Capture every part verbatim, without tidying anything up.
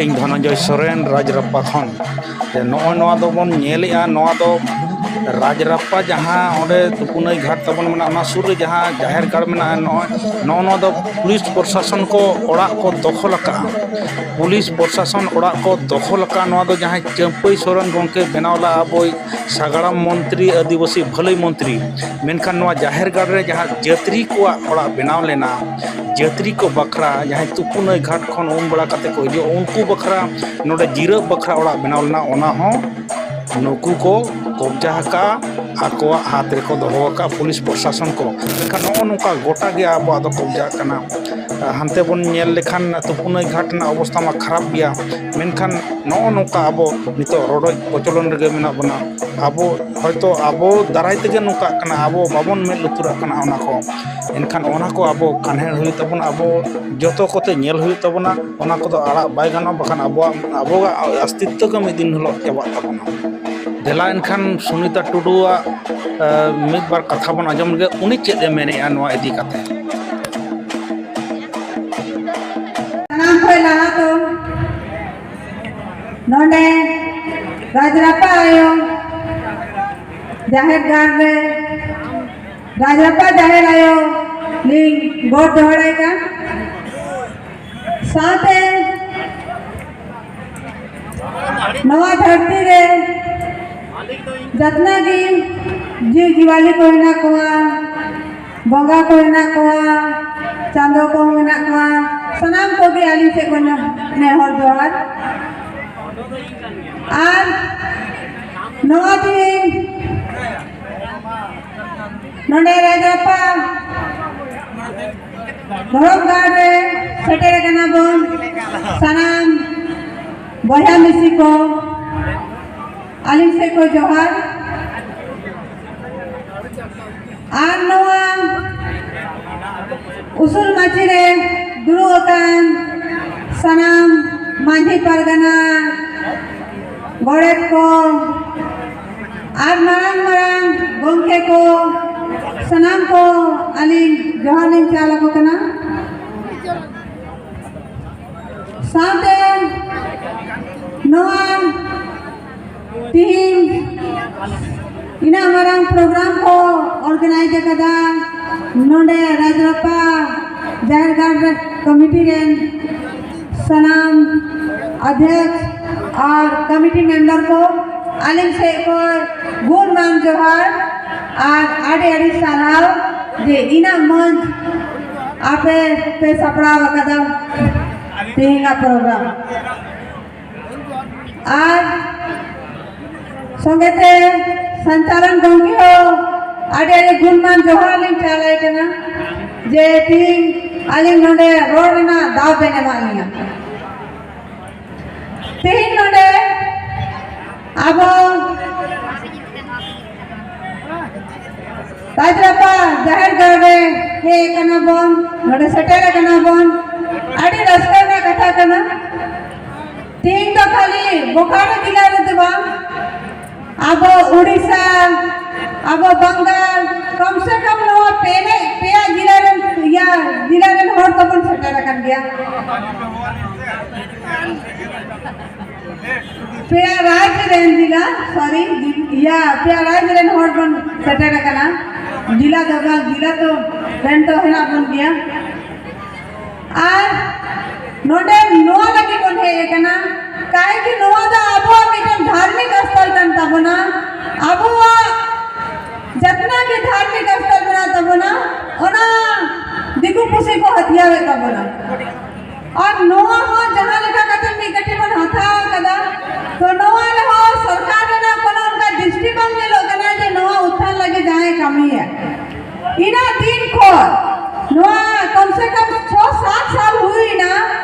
ᱤᱧ ᱫᱷᱚᱱᱚᱱᱡᱚᱭ ᱥᱚᱨᱮᱱ, ᱨᱟᱡᱽᱨᱟᱯᱯᱟ ᱠᱷᱚᱱ᱾ ᱡᱮ ᱱᱚᱜᱼᱚᱭ ᱱᱚᱣᱟ ᱫᱚᱵᱚᱱ ᱧᱮᱞᱮᱜᱼᱟ, ᱱᱚᱣᱟ ᱫᱚ ᱨᱟᱡᱽᱨᱟᱯᱯᱟ ᱡᱟᱦᱟᱸ ᱚᱸᱰᱮ ᱛᱩᱯᱩᱱᱟᱹᱭ ᱜᱷᱟᱴ ᱛᱟᱵᱚᱱ ᱢᱮᱱᱟᱜᱼᱟ, ᱚᱱᱟ ᱥᱩᱨ ᱨᱮ ᱡᱟᱦᱟᱸ ᱡᱟᱦᱮᱨ ᱜᱟᱲ ᱢᱮᱱᱟᱜᱼᱟ, ᱱᱚᱜᱼᱚᱭ ᱱᱚᱜᱼᱚ ᱱᱚᱣᱟ ᱫᱚ ᱯᱩᱞᱤᱥ ᱯᱨᱚᱥᱟᱥᱚᱱ ᱠᱚ ᱚᱲᱟᱜ ᱠᱚ ᱫᱚᱠᱷᱚᱞ ᱟᱠᱟᱫᱼᱟ᱾ ᱯᱩᱞᱤᱥ ᱯᱨᱚᱥᱟᱥᱚᱱ ᱚᱲᱟᱜ ᱠᱚ ᱫᱚᱠᱷᱚᱞ ᱟᱠᱟᱫᱼᱟ᱾ ᱱᱚᱣᱟ ᱫᱚ ᱡᱟᱦᱟᱸᱭ ᱪᱟᱹᱢᱯᱟᱹᱭ ᱥᱚᱨᱮᱱ ᱜᱚᱢᱠᱮ ᱵᱮᱱᱟᱣ ᱞᱟᱜᱼᱟ, ᱟᱵᱚᱭᱤᱡ ᱥᱟᱜᱟᱲᱟᱢ ᱢᱚᱱᱛᱨᱤ, ᱟᱹᱫᱤᱵᱟᱹᱥᱤ ᱵᱷᱟᱹᱞᱟᱹᱭ ᱢᱚᱱᱛᱨᱤ᱾ ᱢᱮᱱᱠᱷᱟᱱ ᱱᱚᱣᱟ ᱡᱟᱦᱮᱨ ᱜᱟᱲ ᱨᱮ ᱡᱟᱦᱟᱸ ᱡᱟᱹᱛᱨᱤ ᱠᱚᱣᱟᱜ ᱚᱲᱟᱜ ᱵᱮᱱᱟᱣ ᱞᱮᱱᱟ, ᱡᱟᱹᱛᱨᱤ ᱠᱚ ᱵᱟᱠᱷᱨᱟ, ᱡᱟᱦᱟᱸᱭ ᱛᱩᱯᱩᱱᱟᱹᱭ ᱜᱷᱟᱴ ᱠᱷᱚᱱ ᱩᱢ ᱵᱟᱲᱟ ᱠᱟᱛᱮ ᱠᱚ ᱦᱤᱡᱩᱜᱼᱟ, ᱩᱱᱠᱩ ᱵᱟᱠᱷᱨᱟ ᱱᱚᱰᱮ ᱡᱤᱨᱟᱹᱜ ᱵᱟᱠᱷᱨᱟ ᱚᱲᱟᱜ ᱵᱮᱱᱟᱣ ᱞᱮᱱᱟ, ᱚᱱᱟ ᱦᱚᱸ ᱱᱩᱠᱩ ᱠᱚ ᱠᱚᱵᱽᱡᱟ ᱟᱠᱟᱫᱼᱟ, ᱟᱠᱚᱣᱟᱜ ᱦᱟᱛ ᱨᱮᱠᱚ ᱫᱚᱦᱚ ᱟᱠᱟᱫᱼᱟ ᱯᱩᱞᱤᱥ ᱯᱨᱚᱥᱟᱥᱚᱱ ᱠᱚ᱾ ᱢᱮᱱᱠᱷᱟᱱ ᱱᱚᱜᱼᱚ ᱱᱚᱝᱠᱟ ᱜᱚᱴᱟ ᱜᱮ ᱟᱵᱚᱣᱟᱜ ᱫᱚ ᱠᱚᱵᱽᱡᱟᱜ ᱠᱟᱱᱟ᱾ ᱦᱟᱱᱛᱮ ᱵᱚᱱ ᱧᱮᱞ ᱞᱮᱠᱷᱟᱱ ᱛᱩᱯᱩᱱᱟᱹᱭ ᱜᱷᱟᱴ ᱨᱮᱱᱟᱜ ᱚᱵᱚᱥᱛᱷᱟ ᱢᱟ ᱠᱷᱟᱨᱟᱯ ᱜᱮᱭᱟ, ᱢᱮᱱᱠᱷᱟᱱ ᱱᱚᱜᱼᱚ ᱱᱚᱝᱠᱟ ᱟᱵᱚ ᱱᱤᱛᱚᱜ ᱨᱚᱰᱚᱡ ᱠᱚᱪᱚᱞᱚᱱ ᱨᱮᱜᱮ ᱢᱮᱱᱟᱜ ᱵᱚᱱᱟ᱾ ᱟᱵᱚ ᱦᱚᱭᱛᱳ ᱟᱵᱚ ᱫᱟᱨᱟᱭ ᱛᱮᱜᱮ ᱱᱚᱝᱠᱟᱜ ᱠᱟᱱᱟ, ᱟᱵᱚ ᱵᱟᱵᱚᱱ ᱢᱮᱫ ᱞᱩᱛᱩᱨᱟᱜ ᱠᱟᱱᱟ ᱚᱱᱟ ᱠᱚ᱾ ᱮᱱᱠᱷᱟᱱ ᱚᱱᱟ ᱠᱚ ᱟᱵᱚ ᱠᱟᱱᱦᱮᱲ ᱦᱩᱭᱩᱜ ᱛᱟᱵᱚᱱᱟ, ᱟᱵᱚ ᱡᱚᱛᱚ ᱠᱚᱛᱮ ᱧᱮᱞ ᱦᱩᱭᱩᱜ ᱛᱟᱵᱚᱱᱟ᱾ ᱚᱱᱟ ᱠᱚᱫᱚ ᱟᱲᱟᱜ ᱵᱟᱭ ᱜᱟᱱᱚᱜᱼᱟ, ᱵᱟᱠᱷᱟᱱ ᱟᱵᱚᱣᱟᱜ, ᱟᱵᱚᱣᱟᱜ ᱚᱥᱛᱤᱛᱛᱚ ᱜᱮ ᱢᱤᱫ ᱫᱤᱱ ᱦᱤᱞᱳᱜ ᱪᱟᱵᱟᱜ ᱛᱟᱵᱚᱱᱟ᱾ ᱫᱮᱞᱟ ᱮᱱᱠᱷᱟᱱ ᱥᱩᱱᱤᱛᱟ ᱴᱩᱰᱩᱣᱟᱜ, ᱮ, ᱢᱤᱫ ᱵᱟᱨ ᱠᱟᱛᱷᱟ ᱵᱚᱱ ᱟᱸᱡᱚᱢ ᱞᱮᱜᱮ, ᱩᱱᱤ ᱪᱮᱫ ᱮ ᱢᱮᱱᱮᱜᱼᱟ ᱱᱚᱣᱟ ᱤᱫᱤ ᱠᱟᱛᱮ᱾ ᱥᱟᱱᱟᱢ ᱠᱷᱚᱱ ᱞᱟᱦᱟ ᱫᱚ ᱱᱚᱰᱮ ᱨᱟᱡᱽᱨᱟᱯᱟ ᱟᱭᱳ ᱡᱟᱦᱮᱨ ᱜᱟᱲ ᱨᱮ, ᱨᱟᱡᱽᱨᱟᱯᱟ ᱡᱟᱦᱮᱨ ᱟᱭᱳ ᱞᱤᱧ ᱜᱚᱰ ᱡᱚᱦᱟᱨᱟᱭ ᱠᱟᱱ᱾ ᱥᱟᱶᱛᱮ ᱱᱚᱣᱟ ᱫᱷᱟᱹᱨᱛᱤ ᱨᱮ ᱡᱟᱛᱱᱟ ᱜᱮ ᱡᱤᱣᱤ ᱡᱤᱣᱟᱹᱞᱤ ᱠᱚ ᱦᱮᱱᱟᱜ ᱠᱚᱣᱟ, ᱵᱚᱸᱜᱟ ᱠᱚ ᱦᱮᱱᱟᱜ ᱠᱚᱣᱟ, ᱪᱟᱸᱫᱚ ᱠᱚᱦᱚᱸ ᱢᱮᱱᱟᱜ ᱠᱚᱣᱟ, ᱥᱟᱱᱟᱢ ᱠᱚᱜᱮ ᱟᱹᱞᱤᱧ ᱥᱮᱫ ᱠᱷᱚᱱ ᱱᱮᱦᱚᱨ ᱡᱚᱦᱟᱨ᱾ ᱟᱨ ᱱᱚᱣᱟ ᱛᱮᱦᱮᱧ ᱱᱚᱰᱮ ᱨᱟᱡᱽᱨᱟᱯᱟ ᱫᱷᱚᱨᱚᱢ ᱜᱟᱲ ᱨᱮ ᱥᱮᱴᱮᱨ ᱟᱠᱟᱱᱟ ᱵᱚᱱ ᱥᱟᱱᱟᱢ ᱵᱚᱭᱦᱟ ᱢᱤᱥᱤ ᱠᱚ, ᱟᱹᱞᱤᱧ ᱥᱮᱫ ᱠᱷᱚᱱ ᱡᱚᱦᱟᱨ᱾ ᱟᱨ ᱱᱚᱣᱟ ᱩᱥᱩᱞ ᱢᱟᱹᱪᱤ ᱨᱮ ᱫᱩᱲᱩᱵ ᱟᱠᱟᱱ ᱥᱟᱱᱟᱢ ᱢᱟᱹᱡᱷᱤ ᱯᱟᱨᱜᱟᱱᱟ, ᱜᱚᱰᱮᱛ ᱠᱚ ᱟᱨ ᱢᱟᱨᱟᱝ ᱢᱟᱨᱟᱝ ᱜᱚᱢᱠᱮ ᱠᱚ, ᱥᱟᱱᱟᱢ ᱠᱚ ᱟᱹᱞᱤᱧ ᱡᱚᱦᱟᱨ ᱞᱤᱧ ᱪᱟᱞ ᱟᱠᱚ ᱠᱟᱱᱟ᱾ ᱥᱟᱶᱛᱮ ᱱᱚᱣᱟ ᱛᱤᱦᱤᱧ ᱤᱱᱟᱹᱜ ᱢᱟᱨᱟᱝ ᱯᱨᱳᱜᱨᱟᱢ ᱠᱚ ᱚᱨᱜᱟᱱᱟᱭᱤᱡᱽ ᱟᱠᱟᱫᱟ ᱱᱚᱰᱮ ᱨᱟᱡᱽᱨᱟᱯᱟ ᱡᱟᱦᱮᱨ ᱜᱟᱲ ᱨᱮ ᱠᱚᱢᱤᱴᱤ ᱨᱮᱱ ᱥᱟᱱᱟᱢ ᱚᱫᱷᱭᱚᱠᱥ ᱟᱨ ᱠᱚᱢᱤᱴᱤ ᱢᱮᱢᱵᱟᱨ ᱠᱚ, ᱟᱹᱞᱤᱧ ᱥᱮᱫ ᱠᱷᱚᱱ ᱜᱩᱱᱢᱟᱱ ᱡᱚᱦᱟᱨ ᱟᱨ ᱟᱹᱰᱤ ᱟᱹᱰᱤ ᱥᱟᱨᱦᱟᱣ ᱡᱮ ᱤᱱᱟᱹᱜ ᱢᱚᱸᱡᱽ ᱟᱯᱮ ᱯᱮ ᱥᱟᱯᱲᱟᱣ ᱟᱠᱟᱫᱟ ᱛᱮᱦᱮᱧᱟᱜ ᱯᱨᱳᱜᱨᱟᱢ᱾ ᱟᱨ ᱥᱚᱸᱜᱮ ᱛᱮ ᱥᱚᱧᱪᱟᱞᱚᱱ ᱜᱚᱢᱠᱮ ᱦᱚᱸ ᱟᱹᱰᱤ ᱟᱹᱰᱤ ᱜᱩᱱᱢᱟᱱ ᱡᱚᱦᱟᱨ ᱞᱤᱧ ᱪᱟᱞᱟᱭ ᱠᱟᱱᱟ ᱡᱮ ᱛᱤᱦᱤᱧ ᱟᱹᱞᱤᱧ ᱱᱚᱰᱮ ᱨᱚᱲ ᱨᱮᱱᱟᱜ ᱫᱟᱣ ᱵᱮᱱ ᱮᱢᱟᱜ ᱞᱤᱧᱟ᱾ ᱛᱤᱦᱤᱧ ᱱᱚᱰᱮ ᱟᱵᱚ ᱨᱟᱡᱽᱨᱟᱯᱟ ᱡᱟᱦᱮᱨ ᱜᱟᱲ ᱨᱮ ᱦᱮᱡ ᱟᱠᱟᱱᱟ ᱵᱚᱱ, ᱱᱚᱰᱮ ᱥᱮᱴᱮᱨ ᱟᱠᱟᱱᱟ ᱵᱚᱱ, ᱟᱹᱰᱤ ᱨᱟᱹᱥᱠᱟᱹ ᱨᱮᱱᱟᱜ ᱠᱟᱛᱷᱟ ᱠᱟᱱᱟ᱾ ᱛᱮᱦᱮᱧ ᱫᱚ ᱠᱷᱟᱹᱞᱤ ᱵᱳᱠᱟᱨᱳ ᱡᱮᱞᱟ ᱨᱮᱫᱚ ᱵᱟᱝ, ᱟᱵᱚ ᱩᱲᱤᱥᱥᱟ, ᱟᱵᱚ ᱵᱟᱝᱜᱟᱞ, ᱠᱚᱢ ᱥᱮ ᱠᱚᱢ ᱱᱚᱣᱟ ᱯᱮᱱᱮ ᱯᱮᱭᱟ ᱡᱮᱞᱟ ᱨᱮᱱ, ᱤᱭᱟ, ᱡᱮᱞᱟ ᱨᱮᱱ ᱦᱚᱲ ᱫᱚᱵᱚᱱ ᱥᱮᱴᱮᱨ ᱟᱠᱟᱱ ᱜᱮᱭᱟ᱾ ᱯᱮᱭᱟ ᱨᱟᱡᱽ ᱨᱮᱱ ᱡᱮᱞᱟ, ᱥᱚᱨᱤ, ᱤᱭᱟ, ᱯᱮᱭᱟ ᱨᱟᱡᱽ ᱨᱮᱱ ᱦᱚᱲ ᱵᱚᱱ ᱥᱮᱴᱮᱨ ᱟᱠᱟᱱᱟ᱾ ᱡᱮᱞᱟ ᱫᱚ ᱵᱟᱝ, ᱡᱮᱞᱟ ᱫᱚ ᱨᱮᱱ ᱫᱚ ᱦᱮᱱᱟᱜ ᱵᱚᱱ ᱜᱮᱭᱟ᱾ ᱟᱨ ᱱᱚᱰᱮ ᱱᱚᱣᱟ ᱞᱟᱹᱜᱤᱫ ᱵᱚᱱ ᱦᱮᱡ ᱟᱠᱟᱱᱟ, ᱠᱟᱭᱮ ᱠᱤ ᱱᱚᱣᱟ ᱫᱚ ᱟᱵᱚᱣᱟᱜ ᱢᱤᱫᱴᱮᱱ ᱫᱷᱟᱨᱢᱤᱠ ᱥᱛᱷᱚᱞ ᱠᱟᱱ ᱛᱟᱵᱚᱱᱟ᱾ ᱟᱵᱚᱣᱟᱜ ᱡᱟᱛᱱᱟ ᱜᱮ ᱫᱷᱟᱨᱢᱤᱠ ᱥᱛᱷᱚᱞ ᱢᱮᱱᱟᱜ ᱛᱟᱵᱚᱱᱟ, ᱚᱱᱟ ᱫᱤᱠᱩ ᱯᱩᱥᱤ ᱠᱚ ᱦᱟᱹᱛᱭᱟᱹᱣᱮᱫ ᱛᱟᱵᱚᱱᱟ᱾ ᱟᱨ ᱱᱚᱣᱟ ᱦᱚᱸ ᱡᱟᱦᱟᱸ ᱞᱮᱠᱟ ᱠᱟᱛᱮ ᱢᱤᱫ ᱠᱟᱹᱴᱤᱡ ᱵᱚᱱ ᱦᱟᱛᱟᱣ ᱟᱠᱟᱫᱟ, ᱛᱚ ᱱᱚᱣᱟ ᱨᱮᱦᱚᱸ ᱥᱚᱨᱠᱟᱨ ᱨᱮᱱᱟᱜ ᱠᱳᱱᱳ ᱚᱱᱠᱟ ᱫᱨᱤᱥᱴᱤ ᱵᱟᱝ ᱧᱮᱞᱚᱜ ᱠᱟᱱᱟ ᱡᱮ ᱱᱚᱣᱟ ᱩᱛᱛᱷᱟᱱ ᱞᱟᱹᱜᱤᱫ ᱡᱟᱦᱟᱸᱭ ᱠᱟᱹᱢᱤᱭᱟ᱾ ᱤᱱᱟᱹ ᱫᱤᱱ ᱠᱷᱚᱱ ᱱᱚᱣᱟ ᱠᱚᱢ ᱥᱮ ᱠᱚᱢ ᱪᱷᱚ ᱥᱟᱛ ᱥᱟᱞ ᱦᱩᱭ ᱮᱱᱟ,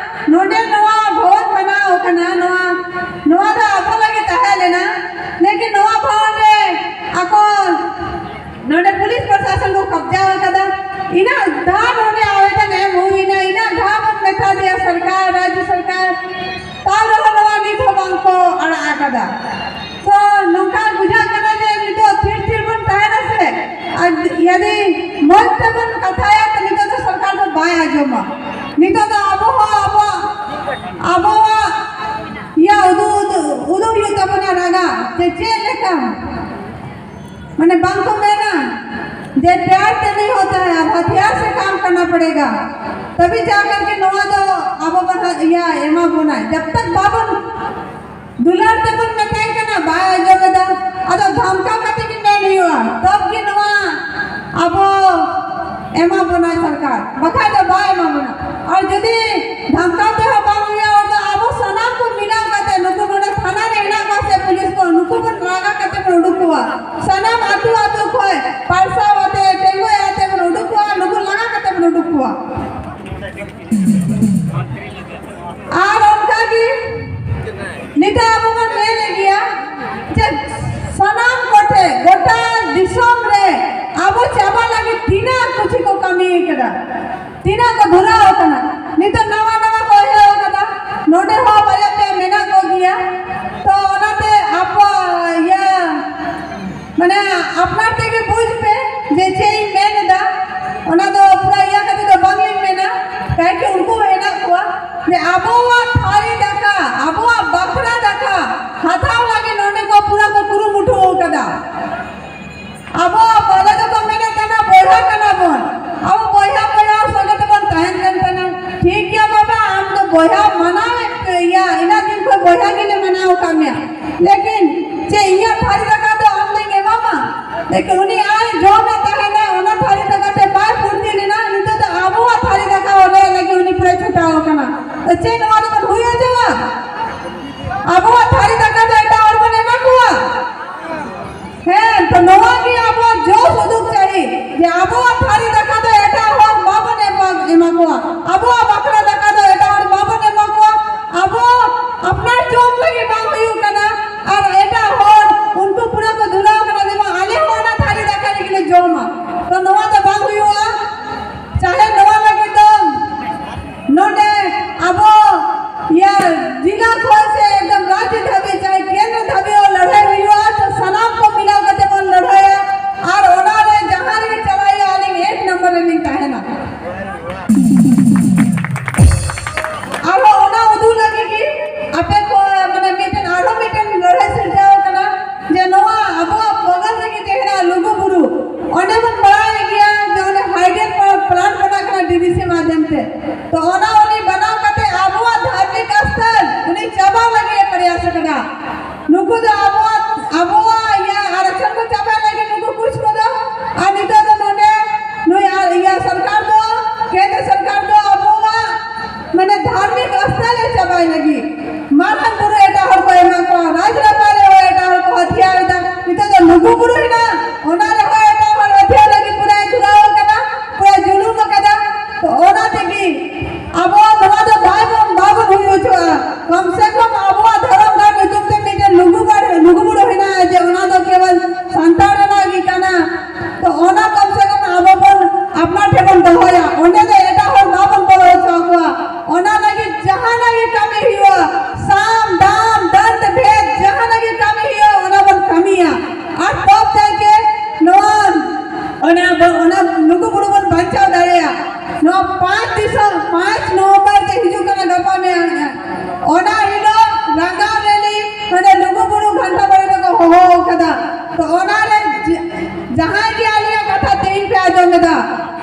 ᱱᱚᱰᱮ ᱱᱚᱣᱟ ᱵᱷᱚᱵᱚᱱ ᱵᱮᱱᱟᱣ ᱟᱠᱟᱱᱟ, ᱱᱚᱣᱟ, ᱱᱚᱣᱟ ᱫᱚ ᱟᱵᱚ ᱞᱟᱹᱜᱤᱫ ᱛᱟᱦᱮᱸ ᱞᱮᱱᱟ, ᱞᱮᱠᱤᱱ ᱱᱚᱣᱟ ᱵᱷᱚᱵᱚᱱ ᱨᱮ ᱟᱠᱚ ᱱᱚᱰᱮ ᱯᱩᱞᱤᱥ ᱯᱨᱚᱥᱟᱥᱚᱱ ᱠᱚ ᱠᱟᱵᱡᱟ ᱟᱠᱟᱫᱟ᱾ ᱤᱱᱟᱹᱜ ᱫᱷᱟᱣ ᱱᱚᱰᱮ ᱟᱵᱮᱫᱚᱱ ᱮᱢ ᱦᱩᱭ ᱮᱱᱟ, ᱤᱱᱟᱹᱜ ᱫᱷᱟᱣ ᱵᱚᱱ ᱢᱮᱛᱟ ᱫᱮᱭᱟ ᱥᱚᱨᱠᱟᱨ, ᱨᱟᱡᱽᱡᱚ ᱥᱚᱨᱠᱟᱨ, ᱛᱟᱣ ᱨᱮᱦᱚᱸ ᱱᱚᱣᱟ ᱱᱤᱛ ᱦᱚᱸ ᱵᱟᱝ ᱠᱚ ᱟᱲᱟᱜ ᱟᱠᱟᱫᱟ᱾ ᱛᱚ ᱱᱚᱝᱠᱟ ᱵᱩᱡᱷᱟᱹᱜ ᱠᱟᱱᱟ ᱡᱮ ᱱᱤᱛᱚᱜ ᱛᱷᱤᱨ ᱛᱷᱤᱨ ᱵᱚᱱ ᱛᱟᱦᱮᱱᱟ ᱥᱮ, ᱟᱨ ᱡᱩᱫᱤ ᱢᱚᱡᱽ ᱛᱮᱵᱚᱱ ᱠᱟᱛᱷᱟᱭᱟ ᱛᱚ ᱱᱤᱛᱚᱜ ᱫᱚ ᱥᱚᱨᱠᱟᱨ ᱫᱚ ᱵᱟᱭ ᱟᱸᱡᱚᱢᱟ᱾ ᱱᱤᱛᱚᱜ ᱫᱚ ᱟᱵᱚ ᱦᱚᱸ ᱟᱵᱚᱣᱟᱜ, ᱟᱵᱚᱣᱟᱜ ᱭᱟ ᱩᱫᱩᱜ ᱩᱫᱩᱜ ᱩᱫᱩᱜ ᱦᱩᱭᱩᱜ ᱛᱟᱵᱚᱱᱟ ᱨᱟᱜᱟ ᱡᱮ ᱪᱮᱫ ᱞᱮᱠᱟ ᱢᱟᱱᱮ ᱵᱟᱝ ᱠᱚ ᱢᱮᱱᱟ ᱡᱮ ᱯᱭᱟᱨ ᱛᱮ ᱱᱟᱦᱤ ᱦᱳᱛᱟ ᱦᱟᱭ, ᱟᱵ ᱦᱟᱛᱤᱭᱟᱨ ᱥᱮ ᱠᱟᱢ ᱠᱟᱨᱱᱟ ᱯᱟᱲᱮᱜᱟ, ᱛᱟᱵᱤ ᱡᱟ ᱠᱟᱨᱠᱮ ᱱᱚᱣᱟ ᱫᱚ ᱟᱵᱚ ᱵᱚᱱ ᱤᱭᱟ ᱮᱢᱟ ᱵᱚᱱᱟ᱾ ᱡᱟᱵ ᱛᱟᱠ ᱵᱟᱵᱚᱱ ᱫᱩᱞᱟᱹᱲ ᱛᱮᱵᱚᱱ ᱢᱮᱛᱟᱭ ᱠᱟᱱᱟ, ᱵᱟᱭ ᱟᱸᱡᱚᱢ ᱮᱫᱟ᱾ ᱟᱫᱚ ᱫᱷᱟᱢᱠᱟᱣ ᱠᱟᱛᱮ ᱜᱮ ᱢᱮᱱ ᱦᱩᱭᱩᱜᱼᱟ, ᱛᱚᱵ ᱜᱮ ᱱᱚᱣᱟ ᱟᱵᱚ ᱮᱢᱟ ᱵᱚᱱᱟᱭ ᱥᱚᱨᱠᱟᱨ, ᱵᱟᱠᱷᱟᱡ ᱫᱚ ᱵᱟᱭ ᱮᱢᱟ ᱵᱚᱱᱟ᱾ ᱟᱨ ᱡᱩᱫᱤ ᱫᱷᱟᱢᱠᱟᱣ ᱛᱮᱦᱚᱸ ᱵᱟᱝ ᱦᱩᱭᱩᱜᱼᱟ, ᱚᱱᱟ ᱟᱵᱚ ᱥᱟᱱᱟᱢ ᱠᱚ ᱢᱤᱞᱟᱣ ᱠᱟᱛᱮ ᱱᱩᱠᱩ ᱱᱚᱰᱮ ᱛᱷᱟᱱᱟ ᱨᱮ ᱦᱮᱱᱟᱜ ᱠᱚᱣᱟ ᱥᱮ ᱯᱩᱞᱤᱥ ᱠᱚ, ᱱᱩᱠᱩ ᱵᱚᱱ ᱞᱟᱜᱟ ᱠᱟᱛᱮ ᱵᱚᱱ ᱩᱰᱩᱠ ᱠᱚᱣᱟ᱾ ᱥᱟᱱᱟᱢ ᱟᱹᱛᱩ ᱟᱹᱛᱩ ᱠᱷᱚᱡ ᱯᱟᱨᱥᱟᱣ ᱟᱛᱮ, ᱴᱮᱸᱜᱚᱡ ᱟᱛᱮ ᱵᱚᱱ ᱩᱰᱩᱠ ᱠᱚᱣᱟ, ᱱᱩᱠᱩ ᱞᱟᱜᱟ ᱠᱟᱛᱮ ᱵᱚᱱ ᱩᱰᱩᱠ ᱠᱚᱣᱟ᱾ ᱟᱨ ᱚᱱᱠᱟ ᱜᱮ ᱱᱤᱛᱚᱜ ᱟᱵᱚ ᱵᱚᱱ ᱢᱮᱱᱮᱫ ᱜᱮᱭᱟ ᱡᱮ ᱥᱟᱱᱟᱢ ᱠᱚᱴᱷᱮ ᱜᱚᱴᱟ ᱫᱤᱥᱚᱢ ᱨᱮ ᱟᱵᱚ ᱪᱟᱵᱟ ᱞᱟᱹᱜᱤᱫ ᱛᱤᱱᱟᱹᱜ ᱠᱩᱪᱷᱤ ᱠᱚ ᱠᱟᱹᱢᱤ ᱠᱟᱫᱟ, ᱛᱤᱱᱟᱹᱜ ᱠᱚ ᱫᱷᱩᱨᱟᱣ ᱟᱠᱟᱱᱟ᱾ ᱱᱤᱛᱚᱜ ᱱᱟᱣᱟ ᱱᱟᱣᱟ ᱠᱚ ᱮᱦᱚᱵ ᱟᱠᱟᱫᱟ, ᱱᱚᱰᱮ ᱦᱚᱸ ᱵᱟᱨᱭᱟ ᱯᱮᱭᱟ ᱢᱮᱱᱟᱜ ᱠᱚᱜᱮᱭᱟ᱾ ᱛᱚ ᱚᱱᱟᱛᱮ ᱟᱵᱚ ᱤᱭᱟᱹ ᱢᱟᱱᱮ ᱟᱯᱱᱟᱨ ᱛᱮᱜᱮ ᱵᱩᱡᱽ ᱯᱮ ᱡᱮ ᱪᱮᱫ ᱤᱧ ᱢᱮᱱ ᱮᱫᱟ, ᱚᱱᱟ ᱫᱚ ᱯᱩᱨᱟᱹ ᱤᱭᱟᱹ ᱠᱟᱛᱮ ᱫᱚ ᱵᱟᱝ ᱤᱧ ᱢᱮᱱᱟ, ᱠᱟᱭᱠᱤ ᱩᱱᱠᱩ ᱦᱚᱸ ᱦᱮᱱᱟᱜ ᱠᱚᱣᱟ ᱡᱮ ᱟᱵᱚᱣᱟᱜ ᱛᱷᱟᱹᱨᱤ ᱫᱟᱠᱟ, ᱟᱵᱚᱣᱟᱜ ᱵᱟᱠᱷᱨᱟ ᱫᱟᱠᱟ ᱦᱟᱛᱟᱣ ᱞᱟᱹᱜᱤᱫ ᱱᱚᱰᱮ ᱠᱚ ᱯᱩᱨᱟᱹ ᱠᱚ ᱠᱩᱨᱩᱢᱩᱴᱩ ᱟᱠᱟᱫᱟ᱾ ᱟᱵᱚ ᱵᱚᱞᱮ ᱫᱚᱠᱚ ᱢᱮᱱᱮᱫ ᱠᱟᱱᱟ ᱵᱚᱭᱦᱟ ᱠᱟᱱᱟ ᱵᱚᱱ, ᱟᱵᱚ ᱵᱚᱭᱦᱟ ᱵᱚᱭᱦᱟ ᱥᱚᱸᱜᱮ ᱛᱮᱵᱚᱱ ᱛᱟᱦᱮᱱ ᱠᱟᱱ ᱛᱟᱦᱮᱱᱟ᱾ ᱴᱷᱤᱠ ᱜᱮᱭᱟ ᱵᱟᱵᱟ, ᱟᱢ ᱫᱚ ᱵᱚᱭᱦᱟ ᱢᱟᱱᱟᱣᱮᱫ ᱯᱮ, ᱤᱭᱟ ᱤᱱᱟᱹᱜ ᱫᱤᱱ ᱠᱷᱚᱱ ᱵᱚᱭᱦᱟ ᱜᱮᱞᱮ ᱢᱟᱱᱟᱣ ᱟᱠᱟᱫ ᱢᱮᱭᱟ, ᱞᱮᱠᱤᱱ ᱪᱮᱫ ᱤᱧᱟᱹᱜ ᱛᱷᱟᱹᱨᱤ ᱫᱟᱠᱟ ᱫᱚ ᱟᱢ ᱫᱚᱧ ᱮᱢᱟᱢᱟ? ᱞᱮᱠᱤᱱ ᱩᱱᱤ ᱟᱡ ᱡᱚᱢᱮ ᱛᱟᱦᱮᱱᱟ, ᱚᱱᱟ ᱛᱷᱟᱹᱨᱤ ᱫᱟᱠᱟ ᱛᱮ ᱵᱟᱭ ᱯᱷᱩᱨᱛᱤ ᱞᱮᱱᱟ, ᱱᱤᱛᱚᱜ ᱫᱚ ᱟᱵᱚᱣᱟᱜ ᱛᱷᱟᱹᱨᱤ ᱫᱟᱠᱟ ᱚᱰᱚᱠ ᱞᱟᱹᱜᱤᱫ ᱩᱱᱤ ᱯᱩᱨᱟᱹᱭ ᱪᱷᱩᱴᱟᱣ ᱟᱠᱟᱱᱟ᱾ ᱛᱚ ᱪᱮᱫ ᱱᱚᱣᱟ ᱫᱚᱵᱚᱱ ᱦᱩᱭ ᱦᱚᱪᱚᱣᱟ? ᱟᱵᱚᱣᱟᱜ ᱛᱷᱟᱹᱨᱤ ᱫᱟᱠᱟ ᱫᱚ ᱮᱴᱟᱜ ᱦᱚᱲ ᱵᱚᱱ ᱮᱢᱟ ᱠᱚᱣᱟ? ᱦᱮᱸ, ᱛᱚ ᱱᱚᱣᱟ ᱜᱮ ᱟᱵᱚᱣᱟᱜ ᱡᱳᱥ ᱩᱫᱩᱜ ᱪᱟᱹᱦᱤ ᱡᱮ ᱟᱵᱚᱣᱟᱜ ᱛᱷᱟᱹᱨᱤ ᱫᱟᱠᱟ ᱫᱚ ᱮᱴᱟᱜ ᱦᱚᱲ ᱵᱟᱵᱚᱱ ᱮᱢᱟ, ᱮᱢᱟ ᱠᱚᱣᱟ, ᱟᱵᱚᱣᱟᱜ ᱵᱟᱠᱷᱨᱟ ᱫᱟᱠᱟ ᱫᱚ ᱮᱴᱟᱜ ᱦᱚᱲ ᱵᱟᱵᱚᱱ ᱮᱢᱟ ᱠᱚᱣᱟ, ᱟᱵᱚ ᱟᱯᱱᱟᱨ ᱡᱚᱢ ᱞᱟᱹᱜᱤᱫ ᱵᱟᱝ ᱦᱩᱭᱩᱜ ᱠᱟᱱᱟ᱾ ᱟᱨ ᱮᱴᱟᱜ ᱦᱚᱲ ᱩᱱᱠᱩ ᱯᱩᱨᱟᱹ ᱠᱚ ᱫᱷᱩᱨᱟᱹᱣ ᱠᱟᱱᱟ ᱡᱮ ᱵᱟᱝ ᱟᱞᱮ ᱦᱚᱸ ᱚᱱᱟ ᱛᱷᱟᱹᱨᱤ ᱫᱟᱠᱟ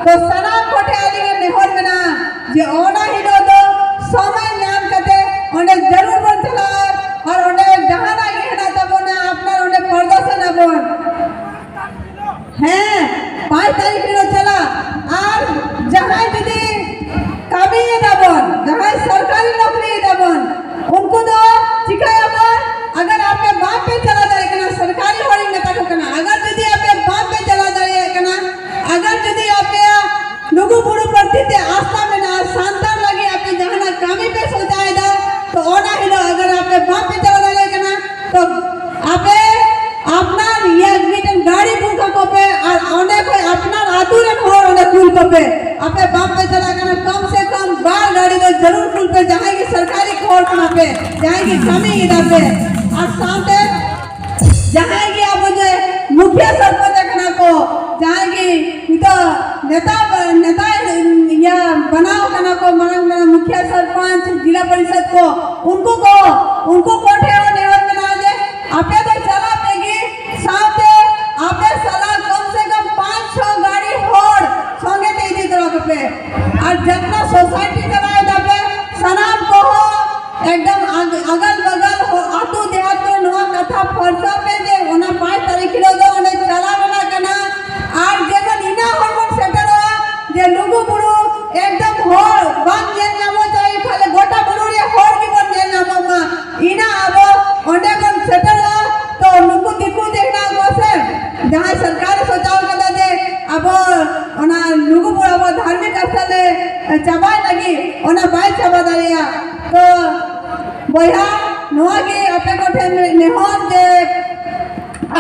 ᱛᱚ ᱥᱟᱱᱟᱢ ᱠᱚᱴᱷᱮᱱ ᱟᱹᱞᱤᱧᱟᱜ ᱱᱮᱦᱚᱨ ᱢᱮᱱᱟᱜᱼᱟ ᱡᱮ ᱚᱱᱟ ᱦᱤᱞᱳᱜ ᱫᱚ ᱥᱚᱢᱚᱭ ᱧᱟᱢ ᱠᱟᱛᱮ ᱚᱸᱰᱮ ᱡᱟᱹᱨᱩᱲ ᱵᱚᱱ ᱪᱟᱞᱟᱜᱼᱟ, ᱟᱨ ᱚᱸᱰᱮ ᱡᱟᱦᱟᱱᱟᱜ ᱜᱮ ᱦᱮᱱᱟᱜ ᱛᱟᱵᱚᱱᱟ, ᱟᱯᱱᱟᱨ ᱚᱸᱰᱮ ᱯᱨᱚᱫᱚᱨᱥᱚᱱ ᱟᱵᱚᱱ᱾ ᱦᱮᱸ, ᱯᱟᱸᱪ ᱛᱟᱹᱨᱤᱠᱷ ᱦᱤᱞᱳᱜ ᱪᱟᱞᱟᱜ᱾ ᱟᱨ ᱡᱟᱦᱟᱸᱭ ᱡᱩᱫᱤ ᱠᱟᱹᱢᱤᱭᱮᱫᱟ ᱵᱚᱱ, ᱡᱟᱦᱟᱸᱭ ᱥᱚᱨᱠᱟᱨᱤ ᱱᱚᱠᱨᱤᱭᱮᱫᱟ ᱵᱚᱱ, ᱩᱱᱠᱩ ᱫᱚ ᱪᱤᱠᱟᱹᱭᱟᱵᱚᱱ? ᱟᱜᱟᱨ ᱟᱯᱮ ᱵᱟᱝ ᱯᱮ ᱪᱟᱞᱟᱣ ᱫᱟᱲᱮᱭᱟᱜ ᱠᱟᱱᱟ, ᱥᱚᱨᱠᱟᱨᱤ ᱦᱚᱲᱤᱧ ᱢᱮᱛᱟ ᱠᱚ ᱠᱟᱱᱟ, ᱟᱜᱟᱨ ᱡᱩᱫᱤ ᱟᱯᱮ ᱵᱟᱝ ᱯᱮ ᱪᱟᱞᱟᱣ ᱫᱟᱲᱮᱭᱟᱜ ᱠᱟᱱᱟ, ᱟᱜᱟᱨ ᱡᱩᱫᱤ ᱟᱯᱮᱭᱟᱜ ᱞᱩᱜᱩ ᱵᱩᱨᱩ ᱯᱨᱚᱛᱤ ᱛᱮ ᱟᱥᱛᱷᱟ ᱢᱮᱱᱟᱜᱼᱟ, ᱥᱟᱱᱛᱟᱲ ᱞᱟᱹᱜᱤᱫ ᱟᱯᱮ ᱡᱟᱦᱟᱱᱟᱜ ᱠᱟᱹᱢᱤ ᱯᱮ ᱥᱚᱪᱟᱭᱮᱫᱟ, ᱛᱚ ᱚᱱᱟ ᱦᱤᱞᱳᱜ ᱟᱜᱟᱨ ᱟᱯᱮ ᱵᱟᱝ ᱯᱮ ᱪᱟᱞᱟᱣ ᱫᱟᱲᱮᱭᱟᱜ ᱠᱟᱱᱟ, ᱛᱚ ᱟᱯᱮ ᱟᱯᱱᱟᱨ ᱤᱭᱟᱹ ᱢᱤᱫᱴᱮᱱ ᱜᱟᱹᱰᱤ ᱵᱩᱠ ᱟᱠᱚ ᱯᱮ ᱟᱨ ᱚᱸᱰᱮ ᱠᱷᱚᱱ ᱟᱯᱱᱟᱨ ᱟᱹᱛᱩ ᱨᱮᱱ ᱦᱚᱲ ᱚᱸᱰᱮ ᱠᱩᱞ ᱠᱚᱯᱮ᱾ ᱟᱯᱮ ᱵᱟᱝ ᱯᱮ ᱪᱟᱞᱟᱜ ᱠᱟᱱᱟ, ᱠᱚᱢ ᱥᱮ ᱠᱚᱢ ᱵᱟᱨ ᱜᱟᱹᱰᱤ ᱫᱚ ᱡᱟᱹᱨᱩᱲ ᱠᱩᱞ ᱯᱮ, ᱡᱟᱦᱟᱸᱭ ᱜᱮ ᱥᱚᱨᱠᱟᱨᱤ ᱦᱚᱲ ᱠᱟᱱᱟ ᱯᱮ, ᱡᱟᱦᱟᱸᱭ ᱜᱮ ᱠᱟᱹᱢᱤ ᱮᱫᱟ ᱯᱮ, ᱟᱨ ᱥᱟᱶᱛᱮ ᱡᱟᱦᱟᱸᱭ ᱜᱮ ᱟᱵᱚ ᱡᱮ ᱢᱩᱠᱷᱤᱭᱟᱹ ᱥᱚᱨᱯᱚᱧᱪ ᱠᱟᱱᱟ ᱠᱚ, ᱡᱟᱦᱟᱸᱭ ᱜᱮ ᱱᱤᱛᱚᱜ ᱱᱮᱛᱟ, ᱱᱮᱛᱟ ᱤᱭᱟᱹ ᱵᱮᱱᱟᱣ ᱠᱟᱱᱟ ᱠᱚ, ᱢᱟᱨᱟᱝ ᱢᱟᱨᱟᱝ ᱢᱩᱠᱷᱤᱭᱟᱹ ᱥᱚᱨᱯᱚᱧᱪ, ᱡᱤᱞᱟ ᱯᱚᱨᱤᱥᱚᱫ ᱠᱚ, ᱩᱱᱠᱩ ᱠᱚ, ᱩᱱᱠᱩ ᱠᱚ ᱴᱷᱮᱱ ᱦᱚᱸ ᱱᱮᱦᱚᱨ ᱢᱮᱱᱟᱜᱼᱟ ᱡᱮ ᱟᱯᱮ ᱫᱚ ᱪᱟᱞᱟᱜ ᱯᱮ ᱜᱮ, ᱥᱟᱶᱛᱮ ᱟᱯᱮ ᱥᱟᱞᱟᱜ ᱠᱚᱢ ᱥᱮ ᱠᱚᱢ ᱯᱟᱸᱪ ᱪᱷᱚ ᱜᱟᱹᱰᱤ ᱦᱚᱲ ᱥᱚᱸᱜᱮ ᱛᱮ ᱤᱫᱤ ᱛᱚᱨᱟ ᱠᱚᱯᱮ᱾ ᱟᱨ ᱡᱟᱛᱨᱟ ᱥᱳᱥᱟᱭᱴᱤ ᱪᱟᱞᱟᱣ ᱫᱟᱯᱮ, ᱥᱟᱱᱟᱢ ᱠᱚᱦᱚᱸ ᱮᱠᱫᱚᱢ ᱟᱜ-, ᱟᱜᱟᱞ ᱵᱟᱜᱟᱞ ᱦᱚ-, ᱟᱹᱛᱩ ᱫᱮᱦᱟᱛ ᱠᱚᱨᱮ ᱱᱚᱣᱟ ᱠᱟᱛᱷᱟ ᱯᱷᱟᱨᱥᱟ ᱯᱮ ᱡᱮ ᱚᱱᱟ ᱯᱟᱸᱪ ᱛᱟᱹᱨᱤᱠᱷ ᱦᱤᱞᱳᱜ ᱫᱚ ᱚᱸᱰᱮ ᱪᱟᱞᱟᱣ ᱨᱮᱱᱟᱜ ᱠᱟᱱᱟ᱾ ᱟᱨ ᱡᱮᱢᱚᱱ ᱤᱱᱟᱹ ᱦᱚᱲ ᱵᱚᱱ ᱥᱮᱴᱮᱨᱚᱜᱼᱟ ᱡᱮ ᱞᱩᱜᱩ ᱵᱩᱨᱩ ᱮᱠᱫᱚᱢ ᱦᱚᱲ ᱵᱟᱝ ᱧᱮᱞ ᱧᱟᱢᱚᱜ ᱪᱟᱹᱦᱤ, ᱠᱷᱟᱹᱞᱤ ᱜᱚᱴᱟ ᱵᱩᱨᱩ ᱨᱮ ᱦᱚᱲ ᱜᱮᱵᱚᱱ ᱧᱮᱞ ᱧᱟᱢᱚᱜ ᱢᱟ᱾ ᱤᱱᱟᱹ ᱟᱵᱚ ᱚᱸᱰᱮ ᱵᱚᱱ ᱥᱮᱴᱮᱨᱚᱜᱼᱟ, ᱛᱚ ᱱᱩᱠᱩ ᱫᱤᱠᱩ ᱡᱮ ᱦᱮᱱᱟᱜ ᱠᱚᱣᱟ ᱥᱮ, ᱡᱟᱦᱟᱸᱭ ᱥᱚᱨᱠᱟᱨ ᱮ ᱥᱚᱪᱟᱣ ᱠᱟᱫᱟ ᱡᱮ ᱟᱵᱚ ᱚᱱᱟ ᱞᱩᱜᱩ ᱵᱩᱨᱩ ᱟᱵᱚ ᱫᱷᱟᱨᱢᱤᱠ ᱟᱥᱛᱷᱟ ᱞᱮ ᱪᱟᱵᱟᱭ ᱞᱟᱹᱜᱤᱫ, ᱚᱱᱟ ᱵᱟᱭ ᱪᱟᱵᱟ ᱫᱟᱲᱮᱭᱟᱜᱼᱟ᱾ ᱛᱚ ᱵᱚᱭᱦᱟ, ᱱᱚᱣᱟ ᱜᱮ ᱟᱯᱮ ᱠᱚᱴᱷᱮᱱ ᱱᱮᱦᱚᱨ ᱡᱮ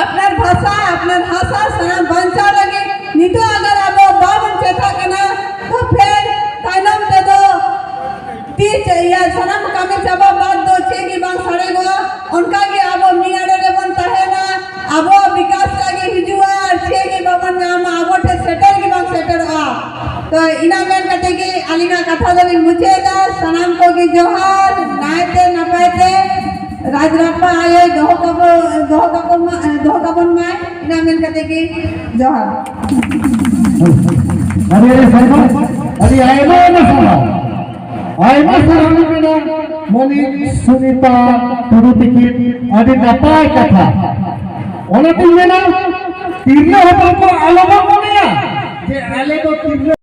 ᱟᱯᱱᱟᱨ ᱵᱷᱟᱥᱟ, ᱟᱯᱱᱟᱨ ᱵᱷᱟᱥᱟ ᱥᱟᱱᱟᱢ ᱵᱟᱧᱪᱟᱣ ᱞᱟᱹᱜᱤᱫ ᱱᱤᱛᱚᱜ ᱟᱜᱟᱨ ᱟᱵᱚ ᱵᱟᱵᱚᱱ ᱪᱮᱴᱷᱟᱜ ᱠᱟᱱᱟ, ᱛᱚ ᱯᱷᱮᱨ ᱛᱟᱭᱱᱚᱢ ᱛᱮᱫᱚ ᱛᱤ ᱪᱮ-, ᱤᱭᱟᱹ, ᱥᱟᱱᱟᱢ ᱠᱟᱹᱢᱤ ᱪᱟᱵᱟ ᱵᱟᱫ ᱫᱚ ᱪᱮᱫ ᱜᱮ ᱵᱟᱝ ᱥᱟᱨᱮᱜᱚᱜᱼᱟ᱾ ᱚᱱᱠᱟ ᱜᱮ ᱟᱵᱚ ᱢᱤᱫ ᱟᱲᱮ ᱨᱮᱵᱚᱱ ᱛᱟᱦᱮᱱᱟ, ᱟᱵᱚᱣᱟᱜ ᱵᱤᱠᱟᱥ ᱞᱟᱹᱜᱤᱫ ᱦᱤᱡᱩᱜᱼᱟ, ᱟᱨ ᱪᱮᱫ ᱜᱮ ᱵᱟᱵᱚᱱ ᱧᱟᱢᱟ, ᱟᱵᱚ ᱴᱷᱮᱱ ᱥᱮᱴᱮᱨ ᱜᱮ ᱵᱟᱝ ᱥᱮᱴᱮᱨᱚᱜᱼᱟ᱾ ᱛᱚ ᱤᱱᱟᱹ ᱢᱮᱱ ᱠᱟᱛᱮ ᱜᱮ ᱟᱹᱞᱤᱧᱟᱜ ᱠᱟᱛᱷᱟ ᱫᱚᱞᱤᱧ ᱢᱩᱪᱟᱹᱫ ᱮᱫᱟ᱾ ᱥᱟᱱᱟᱢ ᱠᱚᱜᱮ ᱡᱚᱦᱟᱨ, ᱱᱟᱭᱛᱮ ᱱᱟᱯᱟᱭ ᱛᱮ ᱨᱟᱡᱽ ᱨᱟᱯᱟ ᱟᱭᱳᱭ ᱫᱚᱦᱚ ᱠᱟᱵᱚ-, ᱫᱚᱦᱚ ᱠᱟᱵᱚ ᱢᱟ, ᱫᱚᱦᱚ ᱠᱟᱵᱚᱱ ᱢᱟᱭ᱾ ᱤᱱᱟᱹ ᱢᱮᱱ ᱠᱟᱛᱮ ᱜᱮ ᱡᱚᱦᱟᱨ᱾ ᱟᱹᱰᱤ ᱟᱹᱰᱤ ᱥᱟᱨᱦᱟᱣ, ᱟᱹᱰᱤ ᱟᱭᱢᱟ ᱟᱭᱢᱟ ᱥᱟᱨᱦᱟᱣ, ᱟᱭᱢᱟ ᱥᱟᱨᱦᱟᱣ ᱞᱤᱧ ᱢᱮᱱᱟ ᱢᱟᱹᱱᱤᱡ ᱥᱩᱱᱤᱛᱟ ᱴᱩᱰᱩ ᱛᱤᱠᱤᱱ, ᱟᱹᱰᱤ ᱱᱟᱯᱟᱭ ᱠᱟᱛᱷᱟ᱾ ᱚᱱᱟᱛᱤᱧ ᱢᱮᱱᱟ, ᱛᱤᱨᱞᱟᱹ ᱦᱚᱯᱚᱱ ᱠᱚ ᱟᱞᱚ ᱵᱚᱱ ᱢᱚᱱᱮᱭᱟ ᱡᱮ ᱟᱞᱮ ᱫᱚ ᱛᱤᱨᱞᱟᱹ